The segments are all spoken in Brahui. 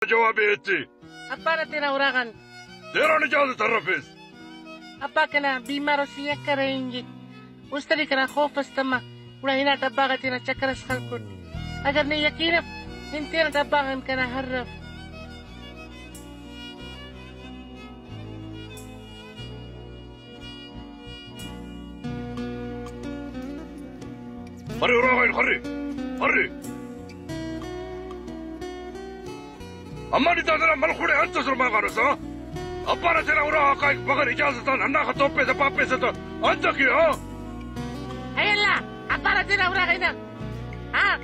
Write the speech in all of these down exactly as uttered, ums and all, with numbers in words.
جواب ایتے۔ ابا نا تینا اراغان۔ تیران اجازت ہرفیس۔ ابا کنا بیمار و سیاہ کرینگک۔ است ٹی کنا خوف اس تما۔ گڑا ہناٹ ابا غا تینا چکر اس خلکٹ۔ اگر نے یقین اف، نن تینٹ ابا غان کنا ہرف۔ ارے اراغین، ارے، ارے۔ اماں نی دادے نا ملخوڑے انت سر ماغانس، ہاں؟ ابا نا تینا اراغا کائک بغیر اجازت آن ہنداخہ توپیسہ پاپیسہ تہ انت کہ، ہاں؟ اے اللہ، ابا نا تینا اراغا ہنا، ہاں؟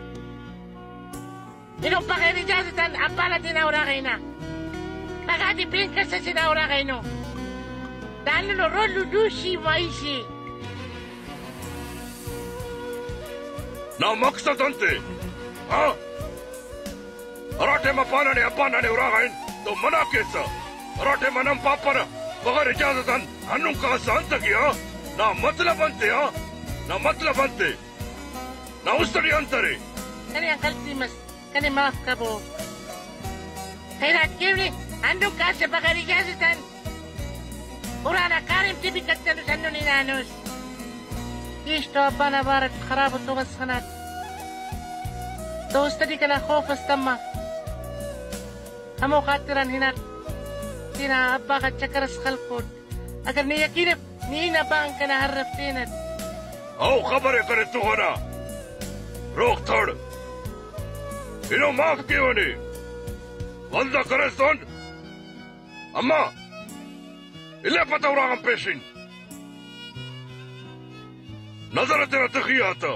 اینو بغیر اجازت آن ابا نا تینا اراغا ہنا۔ پگہ ٹی پین کس اسے نا اراغا اینو۔ دا ننو رول لوشی مائیشی۔ نا مقصد انت ءِ؟ ہاں؟ ہرا ٹائم آ پانہ نے ابا ننے اراغا ہن تو منع کیسہ، ہرا ٹائم آ نن پاپہ نا بغیر اجازت آن ہندن کاسہ انت کہ، ہاں؟ نا مطلب انت ءِ؟ ہاں؟ نا مطلب انت ءِ؟ نا است ٹی انت ارے؟ کنے آن غلطی مس، کنے معاف کبو۔ خیرات کیوہ نے ہندن کاسہ بغیر اجازت آن۔ ارانا کاریم تے بھی کتنس ہندن ہنانس۔ پیش تو ابا نا بارٹ خراب و تو بس خنات۔ تو است ٹی کنا خوف اس تما۔ ہمو خاطران ہناٹ تینا ابا غا چکر اس خلکوٹ۔ اگر نے یقین اف، نی نا بانگ کنا ہر ہفتے نا۔ او خبر ءِ کرے تو ہنا۔ روغ تھڑ۔ اینو معاف کیوہ نے۔ ولدا کریس تون۔ اماں۔ الے پتہ اراغان پیشن۔ نظر ءِ تینا تخی آتا۔